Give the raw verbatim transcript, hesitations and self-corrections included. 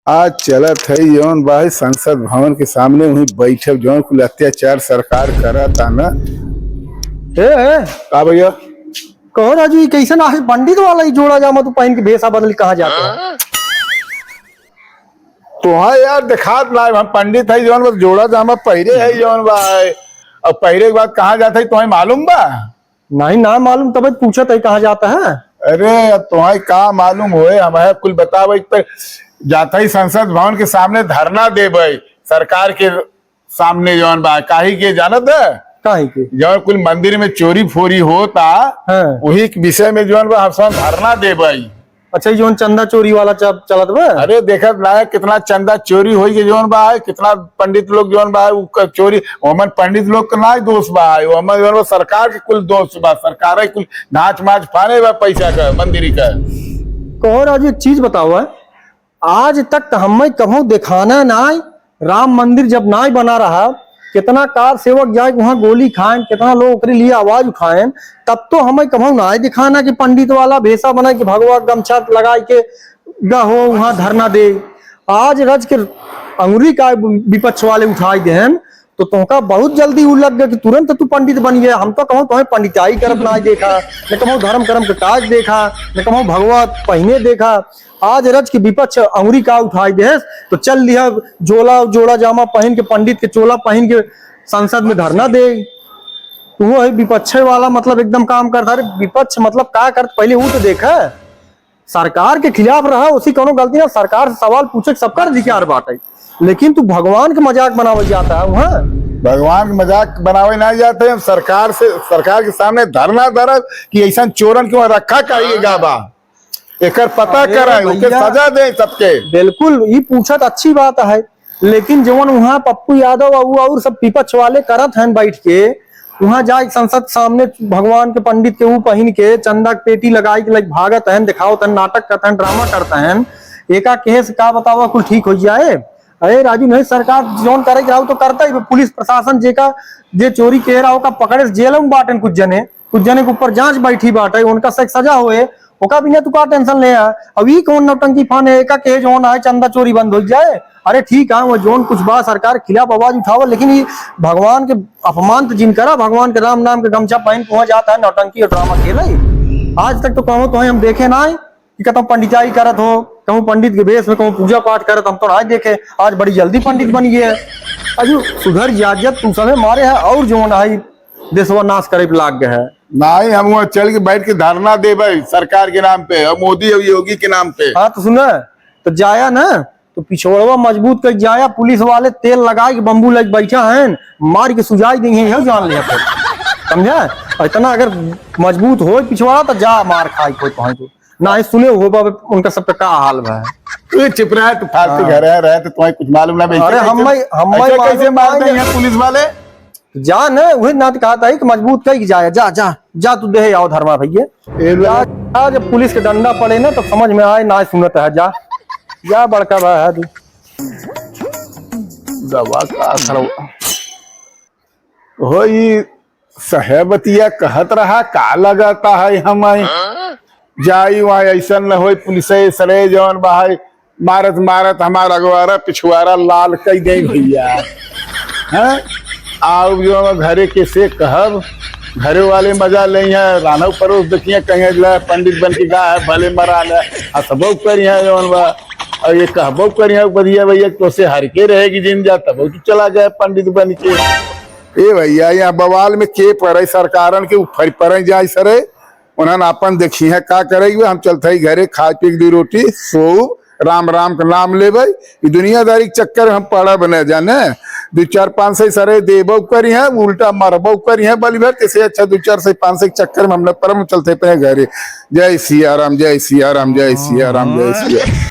आज चलत है जौन बा है संसद भवन के सामने, वहीं बैठब, जौन कुल अत्याचार सरकार करत आ ना। ए, ए। का भैया? कहो राजू, ई कैसन आज पंडित वाला ही जोड़ा जामा तू पहन के भेसा बदल कहाँ जाता है? तोहा यार देखात ना, हम पंडित है जौन बा, जोड़ा जामा पहिरे है जौन बा है। अब पहिरे के बाद कहाँ जाता है, तोहे मालूम बा? नहीं ना मालूम, तबे पूछत है कहाँ जाता है। अरे, अब तोहे का मालूम होए, हम है कुल बतावे, एक तो जाता ही संसद भवन के सामने धरना देबे, सरकार के सामने जौन बा, काहे के जानत है? काहे के? जौन कुल मंदिर में चोरी फोरी होता, हाँ। वही के विषय में जौन बा, हम सब धरना देबे। अच्छा, ई जौन चंदा चोरी वाला च-, चलत बा? अरे, देखत ना है, कितना चंदा चोरी होई के जौन बा है, कितना पंडित लोग जौन बा है, उ क-, चोरी, ओमन पंडित लोग के ना दोष बा है, ओमन जौन बा, सरकार के कुल दोष बा, सरकार के कुल धाँच माँच फाने बा पैसा का, मंदिर का। कहो राजू, एक चीज बताओ है, आज तक तो हमें कभो देखाना नाय, राम मंदिर जब नाय बना रहा, कितना कार सेवक जाए वहाँ गोली खाएन, कितना लोग ओकरे लिए आवाज उठाएन, तब तो हमें कभो नाय दिखाना कि पंडित वाला भेसा बनाए के भगवा गमछा लगाए के गहो वहाँ धरना दे। आज रज के अंगुरी का विपक्ष वाले उठाई देहन, तो तोहका बहुत जल्दी उ लग गया कि तुरंत तू पंडित बन गया। हम तो कहूँ तुम्हें पंडिताई करत ना देखा, न कहूँ धर्म कर्म के काज देखा, न कहूँ भगवा पहिने देखा। आज रज के विपक्ष अंगुरी का उठाई देस, तो चल लिया जोला, जोड़ा जामा पहन के, पंडित के चोला पहन के संसद में धरना दे। तू है विपक्ष वाला, मतलब एकदम काम करता। अरे विपक्ष मतलब का करत, पहले वो तो देखा। सरकार के खिलाफ रहा, उसी कौनो गलती ना, सरकार से सवाल पूछे के सबका अधिकार बाटे, लेकिन तू भगवान के मजाक बनावल जाता है वहाँ। भगवान के मजाक बनावे ना जाते हैं, हम सरकार से, सरकार के सामने धरना धरब कि ऐसा चोरन के वहाँ रखा काहे गा बा, एकर पता अरे कराए, ओके भैया, सजा दे सबके। बिल्कुल, ई पूछत अच्छी बात है, लेकिन जवन वहाँ पप्पू यादव और, और सब विपक्ष वाले करत हैं बैठ के, वहाँ जाए संसद सामने भगवान के पंडित के ऊ पहिन के चंदा के पेटी लगाई के लाइक भागत हैं, दिखावत हैं, नाटक करत हैं, ड्रामा करत हैं। एका केस का बतावा कुल ठीक हो जाए? अरे राजू, नहीं, सरकार जौन करे के रहा तो करता ही। पुलिस प्रशासन जेका जे चोरी के रहा ओका पकड़े से जेल में बाटन कुछ जने, कुछ जने के ऊपर जांच बैठी बाटे, उनका से सजा होए, ओका बिना तू का टेंशन ले आ। अब ई कौन नौटंकी फान है, एका के जौन आए चंदा चोरी बंद हो जाए? अरे ठीक है, वो जौन कुछ बा सरकार के खिलाफ आवाज उठावल, लेकिन ये भगवान के अपमान तो जिन करा, भगवान के राम नाम के गमछा पहन के वहाँ जाता है नौटंकी और ड्रामा खेले। आज तक तो कहूँ तो हम देखे ना है कि कहता पंडिताई करत हो, कहूँ पंडित के भेष में कहूँ पूजा पाठ करत, हम तो ना देखे। आज बड़ी जल्दी पंडित बन गए। अजू सुधर जा, जब तू समय मारे है और जौन है देशवा नाश करे पे लाग गए है। नहीं, हम वहाँ चल के बैठ के धरना देबे सरकार के नाम पे और मोदी और योगी के नाम पे। हाँ तो सुना, तो जाया ना, तो पिछोड़वा मजबूत कर जाया, पुलिस वाले तेल लगाए के बम्बू लेके बैठा हैं, मार के सुजाई देंगे, यही जान लिया फिर। समझा? और इतना अगर मजबूत हो पिछोड़ा तो जा मार खाई कोई पहुंच। ना ही सुने हो बाबे उनका सबका का हाल बा। तू चुप रहा, तू फालतू हाँ। घर है, रहे तो तुम्हें कुछ मालूम ना। अरे हम भाई, हम भाई ऐसे कैसे मार देंगे पुलिस वाले? जा न, वही ना तो कहता है कि मजबूत कही जाए। जा, जा, जा, तू देहे आओ धर्मा भैया। ए जा, जा, जब पुलिस के डंडा पड़े ना, तो समझ में आए, ना सुनत है। जा, जा, बड़का भाई है तू। दवा का असर हो, ई सहबतिया कहत रहा, का लगाता है हमें? जाई वहाँ ऐसा न होई, पुलिस सरे जौन बहाई मारत मारत हमार अगवारा पिछुआरा लाल कई दे भैया। हैं? आउ जो हम घरे के से कहब, घरे वाले मजा ले हैं, रानव परोस देखिए, कहीं ला पंडित बन के गा है, भले मरा ले, हंसबो करिए जौन बा, और ये कहबो करिए, बढ़िया भैया, तो से हर के रहेगी जिन जा, तब तू चला गया पंडित बन के। ए भैया, यहाँ बवाल में के पड़े, सरकारन के ऊपर पड़े जाए सरे, उन्हन आपन देखी हैं का करे हुए, हम चलते ही घरे, खाए पी के दो रोटी, सो राम राम का नाम लेबे। ई दुनियादारी के चक्कर में हम पड़ब न जाने। दो चार पाँच सौ सरे देबो करी हैं, उल्टा मरबो करी हैं, बलि भर, इससे अच्छा दो चार सौ पाँच सौ के चक्कर में हम न पड़ब, हम चलते पे घरे। जय सिया राम, जय सिया राम, जय सिया राम, जय सिया।